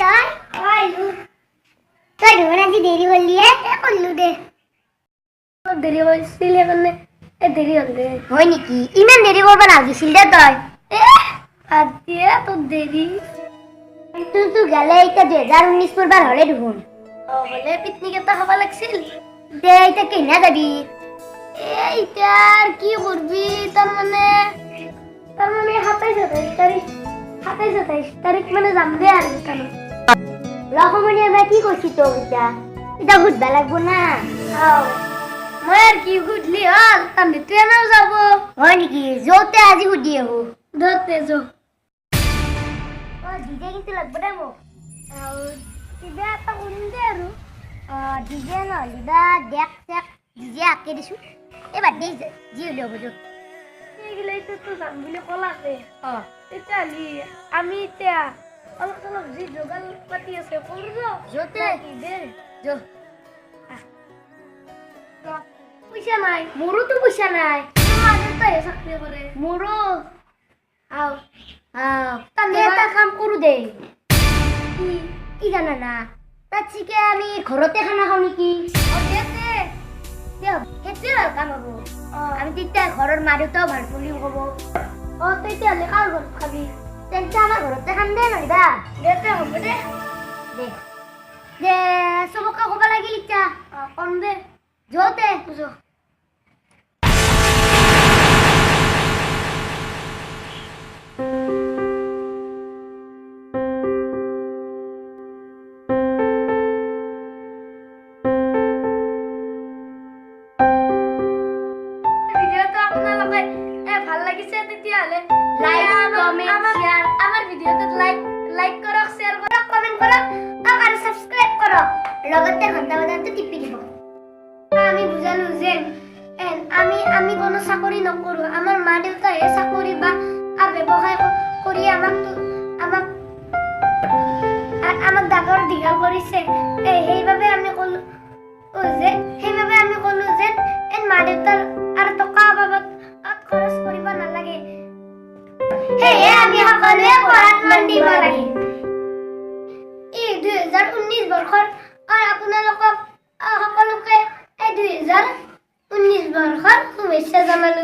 তই? আহিলো। তই দেখোন আজি দেৰি কৰিলি হে। এ কৰিলো দে, অলপ দেৰি কৰিছিল, সেইকাৰণে এ দেৰি হ'ল দে। হয় নেকি? ইমান দেৰি কৰিব নালাগিছিল দে তই। এ বাদ দিয়ে তোৰ দেৰি। তোৰতো গেলে এতিয়া 2019 পৰবাৰ হ'লে দেখোন। অ হ'লে পিকনিক এটা খাব লাগছিল। দে, এতিয়া কেইনা যাবি? এ এতিয়া আৰু কি কৰবি, তাৰমানে 27 28 তাৰিখ, 27 28 তাৰিখ মানে যাম দে আৰু দোকানত। লক্ষমণি এবাৰ কি কৈছি তোক? এতিয়া এতিয়া সুধবা লাগব না। আও, মই আৰু কি সুধলি হ'ল, তান্ধিটো এনেও যাব। হয় নেকি? য'তে আজি সুধি আহো। ধৰতে যো। অ ডিজে কিন্তু লাগব দে মোক। আৰু কিবা এটা কৰিম দে আৰু। অ ডিজে নহ'লে বা ডেক চেক ডিজে আঁকে দিছো। এইবাৰ দে, যি হ'লেও হ'ব যো। সেইগিলাইতো যাম বুলি ক'লাকে। অ। তেতিয়াহ'লে আমি এতিয়া অলপ চলপ যি যোগাৰ পাতি আছে কৰোঁ যাওঁ। য'তে দে। যো। পইচা নাই। মোৰোতো পইচা নাই। মা দেউতাহে চাকৰি কৰে। মোৰো। আও। তাতে এটা কাম কৰোঁ দে। কি কি জানা না, তাত চিকে আমি ঘৰতে খানা খাওঁ নেকি? অ দে দে। দে, সেইটোৱে ভাল কাম হ'ব। অ। আমি তেতিয়া ঘৰৰ মা দেউতাও ভাল বুলি ক'ব। অ তেতিয়াহ'লে কাৰ ঘৰত খাবি? তেন্তে আমাৰ ঘৰতে খাম দে নহ'লেবা। দে দে, হ'ব দে। দে দে, চবকে ক'ব লাগিল এতিয়া। অ কম দে। য'তে যো। ভিডিঅ'টো আপোনালোকে ভাল লাগিছে তেতিয়াহ'লে লাইক, কমেণ্ট, শ্বেয়াৰ। আমাৰ ভিডিঅ'টোত লাইক লাইক কৰক, শ্বেয়াৰ কৰক, কমেণ্ট কৰক আৰু ছাবস্ক্ৰাইব কৰক, লগতে ঘণ্টা বাটনটো টিপি দিব। আমি বুজালো যে আমি আমি কোনো চাকৰি নকৰোঁ, আমাৰ মা দেউতাহে চাকৰি বা ব্যৱসায় কৰি আমাক আমাক আমাক ডাঙৰ দীঘল কৰিছে। সেইবাবে আমি ক'লো যে মা দেউতাৰ আৰু টকা অভাৱত খৰচ কৰিব নালাগে। সেয়ে আমি সকলোৱে পঢ়াত মন দিব লাগে। এই 2019 বৰ্ষৰ আপোনালোকক সকলোকে এই 2019 বৰ্ষৰ শুভেচ্ছা জনালো।